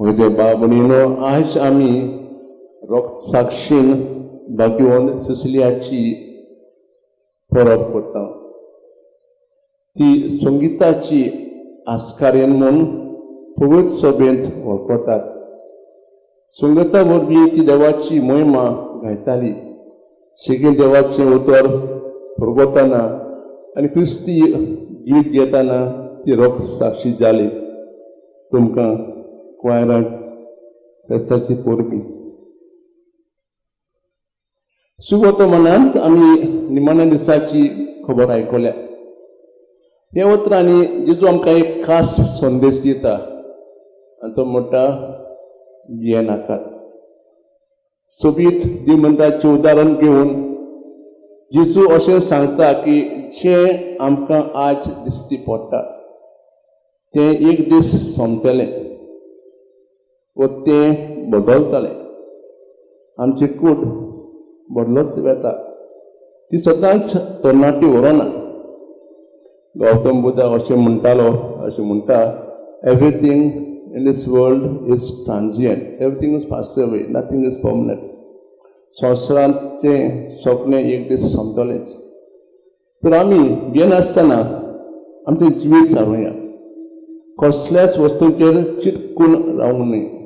म्हजे बाबणीनो, आयज आमी रोक्त साक्षीन भाग्यवंत सिसिलियाची परब करता. ती संगिताची आस्कार्यन म्हूण पवित्र सभेंत वळखतात. संगिता वरवीं ती देवाची महिमा गायताली. शेगीं देवाचें उतर परगटतना आनी क्रिस्ती गीत घेतना ती रोख साक्षी जाली. तुमकां क्वायराक फेस्ताची परबीं. सुवर्तमानांत आमी निमाण्या दिसाची खबर आयकल्या. ह्या उतरांनी जेजू आमकां एक खास संदेश दिता आनी तो म्हणटा, भियेनाकात. सोबीत दिमंताचें उदाहरण घेवन जेजू अशें सांगता की जें आमकां आज दिश्टी पडटा तें एक दीस सोंपतलें व तें बदलतलें. आमची कूड बदलत वता, ती सदांच तरणाटी उरना. गौतम बुद्ध अशें म्हणटालो, अशें म्हणटा, "Everything in this world is transient. Everything is pass away. Nothing is permanent." संवसारांतलें सगळें एक दीस सोंपतलेंच. तर आमी भियेनासतना आमचें जिवीत सारुया. कसल्याच वस्तूंचेर चिटकून रावूं न्हय.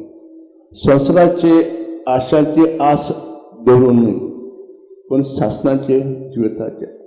संवसाराचे आशाची आस दवरूं न्हय, पूण सासणाचे जिविताचे.